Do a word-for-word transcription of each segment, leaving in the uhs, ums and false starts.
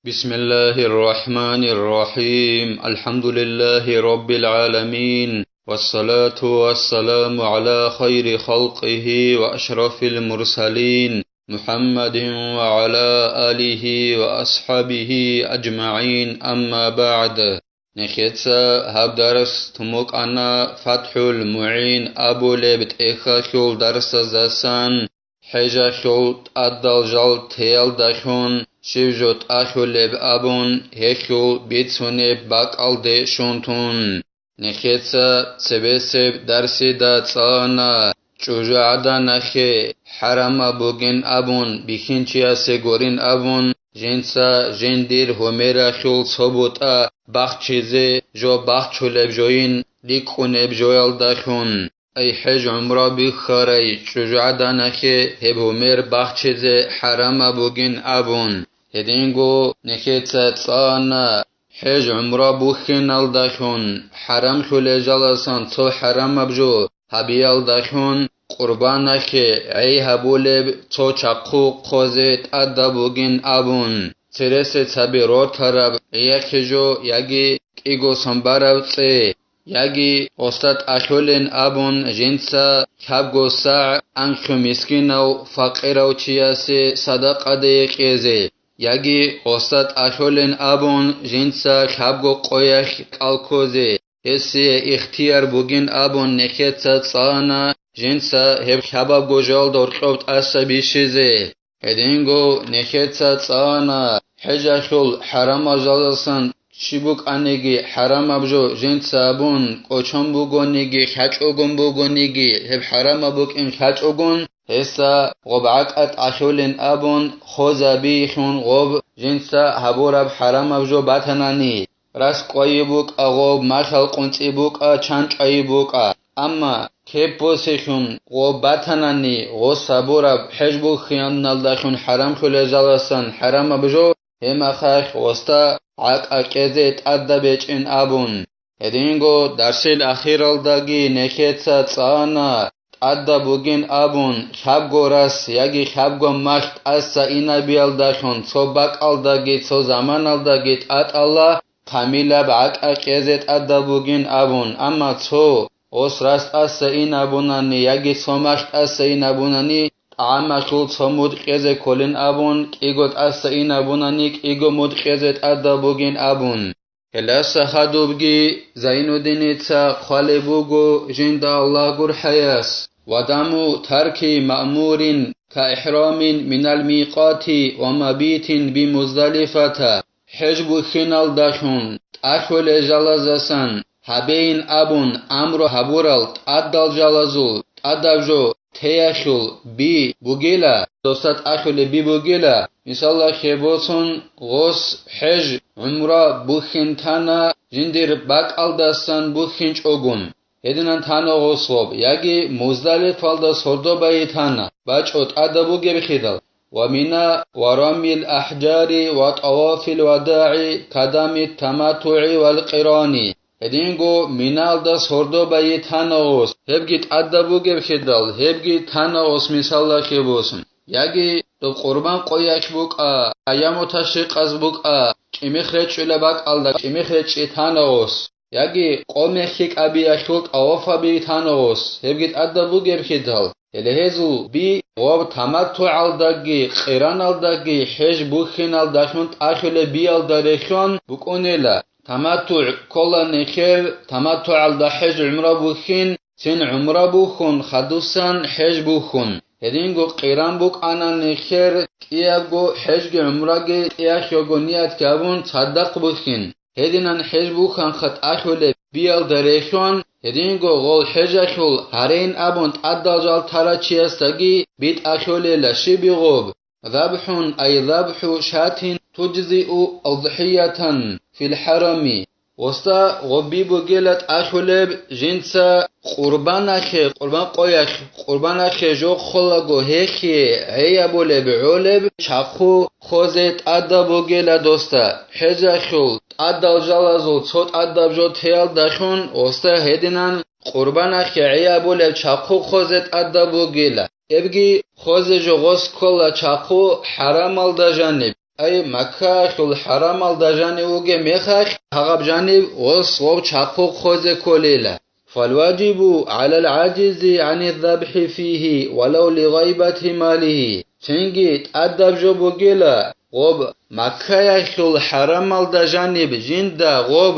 بسم الله الرحمن الرحيم. الحمد لله رب العالمين. والصلاة والسلام على خير خلقه وأشرف المرسلين محمد وعلى آله وأصحابه أجمعين. أما بعد. Нехеца гьаб дарс тумукъана ФатхӀул МугӀин абулеб тӀехьалъул дарсаздасан, хӀежалъул тӀадал жал теялдалъун щиб жо тӀахьулеб абун, гьелъул бицунеб бакӀалде щун тун. Нехеца цебесеб дарсида цӀана чӀужугӀаданахъе хӀарамаб бугин абун, бихьинчиясе гурин абун, жинца жиндир гьумералъул цо бутӀа бахчизе жо бахчулеб жойин рикӀкӀунеб жоялдалъун. Ай хӀеж-гӀумра бихьарай чӀужугӀаданахъе гьеб гьумер бахчизе хӀарамаб бугин абун. Гьединго нехеца цӀана хӀеж-гӀумра бухьиналдалъун, хӀарамлъулел жаласан цо хӀарамаб жо гьабиялдалъун, къурбанахъе гӀей гьабулеб цо чахъу хъозе тӀадаб бугин абун, цересе цаби ротараб гӀияхъе жо яги кӀиго сон бараб цӀе, яги гъосда тӀалъулин абун жинца лъабго сагӀ анлъго мискинав, факъирав чиясе садакъаде кьезе, яги гъосда тӀалъулин абун жинца лъабго къоялъ кӀал ккозе, гьесие ихтияр бугин абун нехеца цӀана, жинца гьеб лъабабго жалда гьоркьоб тӀаса бищизе. Гьединго нехеца цӀана хӀежалъул хӀарамал жалдасан чи букӀаниги хӀарамаб жо жинца абун, кӀочон бугониги, лъачӀогун бугониги, гьеб хӀарамаб букӀин лъачӀогун, гьесда гъоб гӀакӀа тӀалъулин абун, хозабийлъун гъоб жинца гьабураб хӀарамаб жо батанани, рас кӀвайи букӀа гъоб, малъал къунцӀи букӀа, чан чӀвайи букӀа. Амма кеп босилъун гъоб батанани, гъос гьабураб хӀеж бухьиналдалъун хӀарамлъулел жаласан хӀарамаб жо, гьеб мехалъ гъосда гӀакӀа кьезе тӀадаб гьечӀин абун. Гьединго дарсил ахиралдаги нехеца цӀана тӀадаб бугин абун, лъабго рас яги лъабго малъ тӀаса инабиялдалъун цо бакӀалдаги цо заманалдаги тӀатӀала камилаб гӀакӀа кьезе тӀадаб бугин абун, амма цо гъос рас тӀаса инабунани яги цо малъ тӀаса инабунани, тӀагӀамалъул цо муд кьезе кколин абун, кӀиго тӀаса инабунани, кӀиго муд кьезе тӀадаб бугин абун. Гьелдаса хадубги Зайнуддиница хъвалеб буго жинда Аллагь гурхӀаяс: «Ва даму тарки маъмурин ка ихрамин минал микъати ва мабитин би Муздалифата». ХӀеж бухьиналдалъун тӀалъулел жалазасан гьабейин абун амру гьабурал тӀадал жалазул тӀадаб жо теялъул би бугила, досда тӀалъулеб би бугила, мисалалъе босун, гъос хӀеж-гӀумра бухьин тана жиндир бакӀалдасан бухьинчӀогун. Гьединан тана гъос гъоб, яги Муздалифалда сордо байи тана, бачӀо тӀадаб бугеб хидал, ва Мина, ва рамил ахӀжари, ва тӀавафил вадагӀи, кадами таматугӀи вал къирани. Гьединго Миналда сордо байи тана гъос, гьебги тӀадаб бугеб хидал, гьебги тана гъос мисалалъе босун. Яги доб къурбан къоялъ букӀа, аяму ташрикъаз букӀа, чӀимих речӀчӀила бакӀалда чӀимих речӀчӀи тана гъос. Яги къо мехьи кӀабиялъул тӀавафаби тана гъос, гьебги тӀадаб бугеб хидал, гьеле гьезул би гъоб таматтугӀалдаги къираналдаги хӀеж бухьиналдалъун тӀалъулеб биялда рехьон букӀунела. ТаматтугӀ ккола нехер таматтугӀалда хӀеж-гӀумра бухьин, цин гӀумра бухьун, хадусан хӀеж бухьун. Гьединго къиран букӀана нехер кӀиябго хӀежги гӀумраги тӀехього ният гьабун цадахъ бухьин. Гьединан хӀеж бухьанха тӀалъулеб биялда рехьон, гьединго гъол хӀежалъул гьарейин абун тӀадал жал тарачиясдаги би тӀалъулела щиб гъоб. Забхун, ай забху шатин туджзиу адхӀиятан фил хӀарами. Гъосда гъоби бугела тӀалъулеб жинца къурбанахъе, къурбан къоялъ, къурбанахъе жо хъолаго гьехие гӀей абулеб гӀолеб чахъу хозе тӀадаб бугела досда. ХӀежалъул тӀадал жалазул цо тӀадаб жо теялдалъун гъосда гьединан къурбанахъе гӀей абулеб чахъу хозе тӀадаб бугела. Эбги хозе жо гъос ккола чахъу хӀарамалда жаниб. ай Маккаялъул хӀарамалда жанив вугеб мехалъ, гьагъаб жанив гъос гъов чахъу хъозе кколейила. فالواجب على العاجز عن الذبح فيه ولو لغيبة ماله. Цинги тӀадаб жо бугила, гъоб Маккаялъул хӀарамалда жаниб жинда гъоб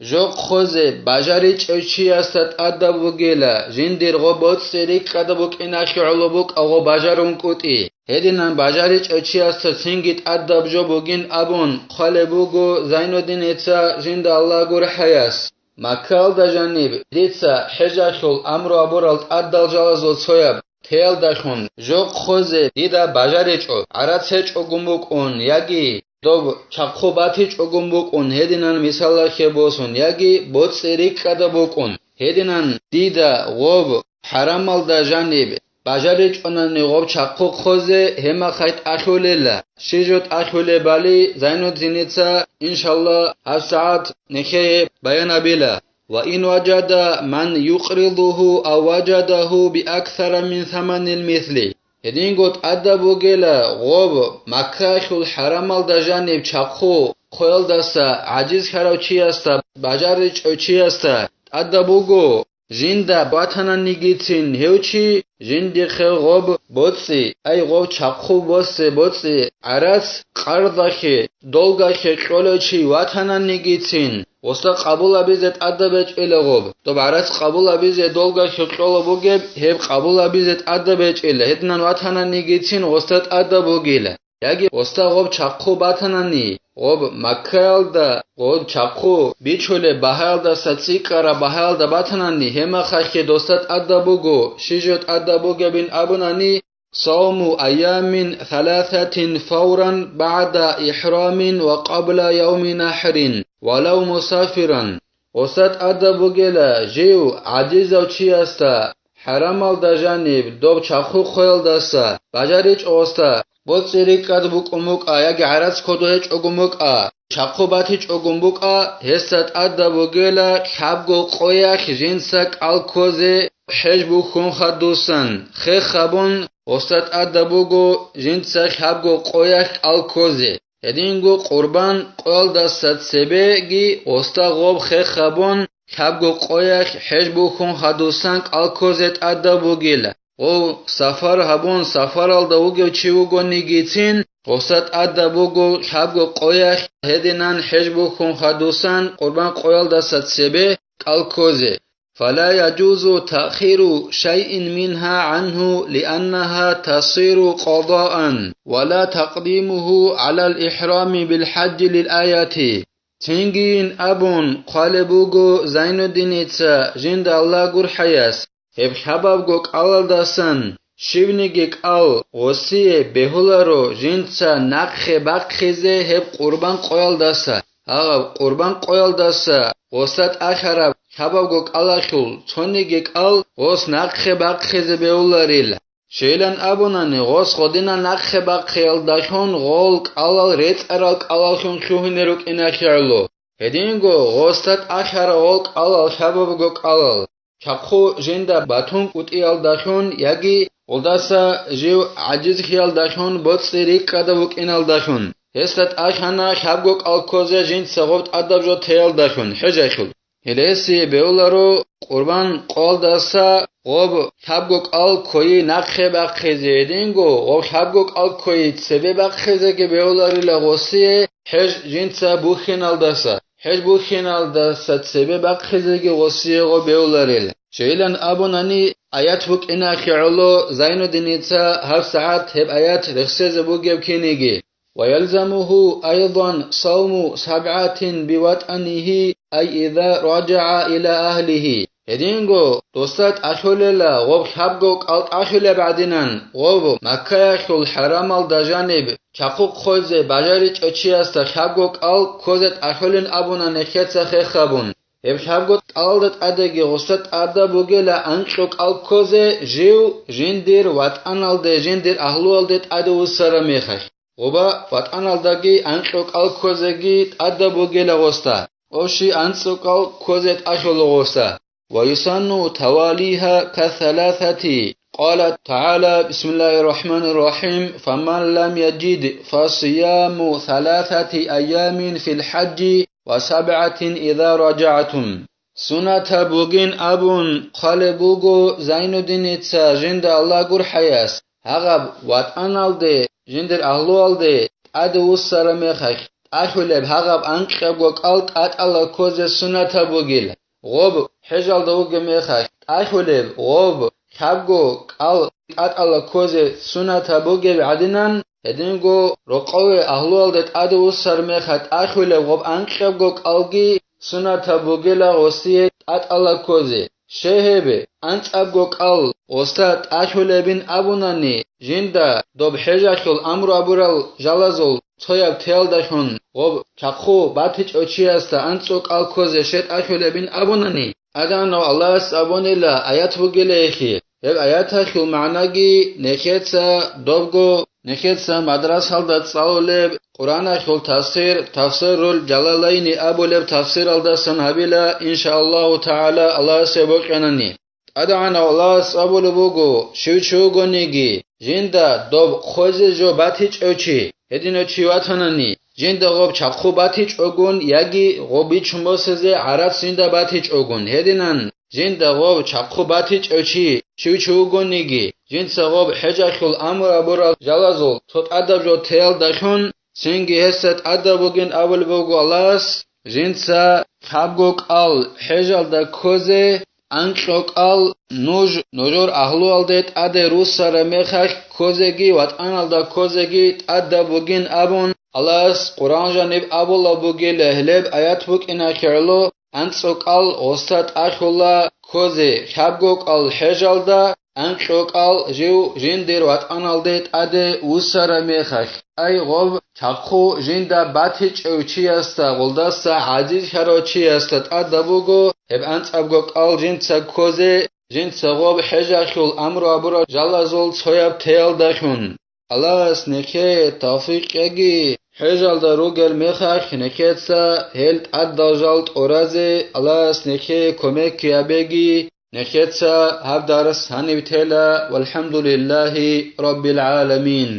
жо хъозе бажаричӀев чиясда тӀадаб бугила, жиндир гъоб боцӀи рикӀкӀада букӀиналъе гӀоло букӀа гъоб бажарун кӀутӀи. Гьединан бажаричӀев чиясда цинги тӀадаб жо бугин абун хъвалеб буго Зайнуддиница жинда Аллагь гурхӀаяс. Маккалда жаниб дица хӀежалъул амру абурал тӀадал жалазул цояб теялдалъун жо хъозе дида бажаричӀо, гӀарац гьечӀогун букӀун, яги доб чахъу батичӀогун букӀун, гьединан мисалалъе босун, яги боцӀи рикӀкӀада букӀун, гьединан дида гъоб хӀарамалда жаниб бажаричӀонани гъоб чахъу хъозе, гьемахъай тӀалъулела. Щи жо тӀалъулебали Зайнуддиница, иншалла, гьабсагӀат нехее баянабила. وإن وجد من يقرضه أو وجده بأكثر من ثمن المثل. Гьединго тӀадаб бугела гъоб Маккаялъул хӀарамалда жаниб чахъу хъоялдаса гӀажизлъарав чиясда, бажаричӀев чиясда тӀадаб буго, жинда батананигицин гьев чи, жиндихъе гъоб боцӀи, ай гъоб чахъу босе боцӀи гӀарац къардалъе, долгахъе кьолев чи ватананигицин, гъосда къабулабизе тӀадаб гьечӀила гъоб. Доб гӀарац къабулабизе долгахъе кьола бугеб, гьеб къабулабизе тӀадаб гьечӀила, гьединан ватананигицин гъосда тӀадаб бугила. Яги гъосда гъоб чахъу батанани, гъоб Маккаялда гъоб чахъу бичулеб багьаялдаса цӀикӀкӀараб багьаялда батанани, гьемахъахъе досда тӀадаб буго, щи жо тӀадаб бугебин абунани, صوم أيام ثلاثة فورا بعد إحرام وقبل يوم نحر ولو مسافرا. Гъосда тӀадаб бугела жив гӀажизав чиясда, хӀарамалда жаниб доб чахъу хъоялдаса бажаричӀо гъосда, боцӀи рикӀкӀад букӀун букӀа яги гӀарац кодо гьечӀогун букӀа, чахъу батичӀогун букӀа, гьесда тӀадаб бугела лъабго къоялъ жинца кӀал ккозе хӀеж бухьун хадусан, хех гьабун, гъосда тӀадаб буго жинца лъабго къоялъ кӀал ккозе. Гьединго къурбан къоялдаса цебеги гъосда гъоб хех гьабун, лъабго къоялъ хӀеж бухьун хадусан кӀал ккозе тӀадаб бугила. Гъов сафар гьабун, сафаралда вугев чи вугонигицин, гъосда тӀадаб буго лъабго къоялъ гьединан хӀеж бухьун хадусан къурбан къоялдаса цебе кӀал ккозе. فلا يجوز تأخير شيء منها عنه لأنها تصير قضاء ولا تقديمه على الإحرام بالحج للآية. Цинги ин абун хъвалеб буго Зайнуддиница жинда Аллагь гурхӀаяс, гьеб лъабабго кӀалалдасан щибниги кӀал гъосие бегьуларо жинца нахъе бахъизе гьеб къурбан къоялдаса, гьагъаб къурбан къоялдаса гъоса тӀахьараб лъабабго кӀалалъул цониги кӀал гъос нахъе бахъизе бегьуларила. Щайилан абунани, гъос гъодинан нахъе бахъиялдалъун гъол кӀалал рецӀарал кӀалаллъун лъугьине рукӀиналъе гӀоло. Гьединго гъосда тӀахьарал гъол кӀалал лъабабго кӀалал, чахъу жинда батун кӀутӀиялдалъун яги гъолдаса жив гӀажизлъиялдалъун боцӀи рикӀкӀада вукӀиналдалъун, гьесда тӀахьана лъабго кӀал ккозе жинца гъоб тӀадаб жо теялдалъун хӀежалъул. Гьелесие бегьуларо къурбан къоялдаса гъоб лъабго кӀал ккойи нахъе бахъизе, гьединго гъоб лъабго кӀал ккойи цебе бахъизеги бегьуларила гъосие хӀеж жинца бухьиналдаса, хӀеж бухьиналдаса цебе бахъизеги гъосие гъоб бегьуларил. Щайилан абунани, аят букӀиналъе гӀоло Зайнуддиница гьабсагӀат гьеб аят рехсезе бугеб киниги. ويلزمه أيضا صوم سبعة بوطنه، أي إذا رجع إلى أهله. Гьединго досда тӀалъулела гъоб лъабго кӀал тӀалъулеб гӀадинан, гъоб Маккаялъул хӀарамалда жаниб чахъу хъозе бажаричӀев чиясда лъабго кӀал ккозе тӀалъулин абуна нехеца хехабун. Гьеб лъабго кӀалалда тӀадеги гъосда тӀадаб бугела анкьго кӀал ккозе жив жиндир ватӀаналде, жиндир агьлуялде тӀаде вуссараб мехалъ. Гъоба ватӀаналдаги анкьго кӀал ккозеги тӀадаб бугела гъосда, ва щи анцӀго кӀал ккозе тӀалъула гъосда. ويسن تواليها كالثلاثة، قال تعالى: بسم الله الرحمن الرحيم: فمن لم يجد فصيام ثلاثة أيام في الحج وسبعة إذا رجعتم. Сунатаб бугин абун хъвалеб буго Зайнуддиница жинда Аллагь гурхӀаяс, гьагъаб ватӀаналде, жиндир агьлуялде тӀаде вуссараб мехалъ тӀахьулеб гьагъаб анкьабго кӀал тӀатӀала ккозе сунатаб бугила. Гъоб хӀежалда вугеб мехалъ тӀахьулеб, гъоб хабго кӀал тӀатӀала ккозе сунатаб бугеб гӀадинан, гьединго рокъове агьлуялде тӀаде вуссар мехалъ тӀахьулеб гъоб анкьабго кӀалги сунатаб бугила гъосие тӀатӀала ккозе. Щай гьеб, анкьабго кӀал гъоса тӀахьулебин абунани, жинда доб хӀежалъул амру абурал жалазул цояб теялдалъун гъоб чахъу батичӀев чиясда анцӀго кӀал ккозе щай тӀахьулебин абунани, ТӀадегӀанав Аллагьас абунила аят бугилайихьи, гьеб аяталъул магӀнаги нехеца добго, нехеца мадрасалда цӀалулеб Къуръаналъул тафсир, Тафсирул Жалалайни абулеб тафсиралдасан гьабила, иншааллагьу тагӀала, Аллагьасе бокьанани. ТӀадегӀанав Аллагьас абулеб буго, щив чи вугониги, жинда доб хъвезе жо батичӀев чи, гьединав чи ватанани, жинда гъоб чахъу батичӀогун яги гъоб бичун босизе гӀарац жинда батичӀогун, гьединан жинда гъов чахъу батичӀев чи, щив чи вугониги, жинца гъоб хӀежалъул амру абурал жалазул цо тӀадаб жо теялдалъун, цинги гьесда тӀадаб бугин абулеб буго Аллагьас, жинца хабго кӀал хӀежалда ккозе, анкьго кӀал нуж нужер агьлуялде тӀаде руссараб мехалъ ккозеги ватӀаналда ккозеги тӀадаб бугин абун, Аллагьас Къуръан жаниб абулеб бугила, гьелеб аят букӀиналъе гӀоло, анцӀго кӀал гъоса тӀахьула ккозе, хабго кӀал хӀежалда, анкьго кӀал жив жиндир ватӀаналде тӀаде вуссараб мехалъ, ай гъоб чахъу жинда батичӀев чиясда, гъолдаса гӀазизлъарав чиясда тӀадаб буго гьеб анцӀабго кӀал жинца ккозе, жинца гъоб хӀежалъул амру абурал жалазул цояб теялдалъун. Аллагьас нехее тавфикъ кьеги, хӀежалда ругел мехалъ нехеца гьел тӀадал жал тӀоразе Аллагьас нехее кумекги гьабеги, нехеца гьаб дарс гьаниб тела, валхӀамдулиллагьи раббил гӀаламин.